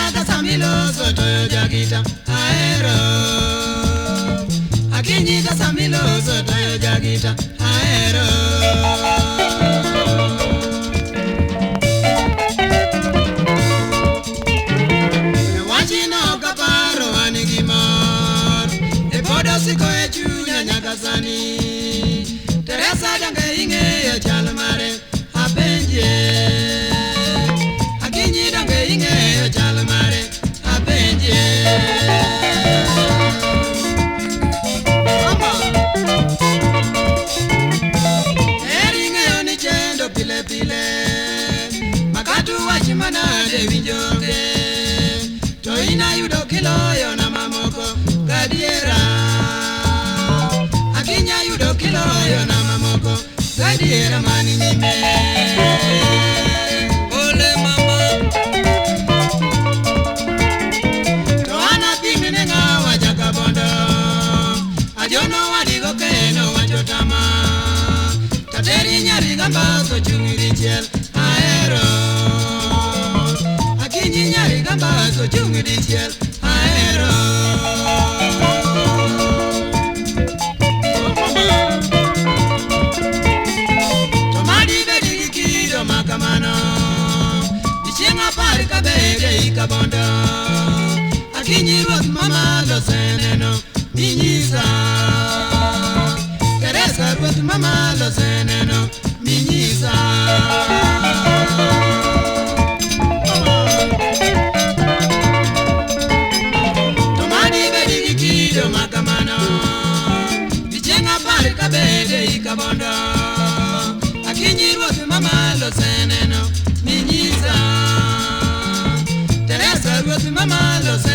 Akinyi kasa miloso toyo jagita ahero. Akinyi kasa miloso toyo jagita ahero. Wachino kaparo an gi mor, e pod osiko e chunya nyaka sani. Teresa donge ing'eyo chal mare, apenje. Akinyi donge ing'eyo chal mare, apenje. Mama, eri ing'eyo ni chendo pile pile, makatu wach manade winjonge. To inayudo kiloyo na mamoko gadiera. Akinyi ayudo kiloyo na mamoko gadiera mani nyime. Ole mama. To an apim ne ng'awa jakabondo, ajono wadigo keno wacho tama. Tateri nyari gambas ochung' dichiel ahero. Akinyi nyari gambas ochung' dichiel ahero. To madi bedi gi kido ma kamano, chieng' apar kabede i kabondo. Akinyi ruoth mamalo oseneno minyisa. Teresa ruoth mamalo oseneno minyisa. To madi bedi gi kido ma kamano, chieng' apar kabede i kabondo. Akinyi ruoth mamalo oseneno minyisa. Teresa ruoth mamalo oseneno.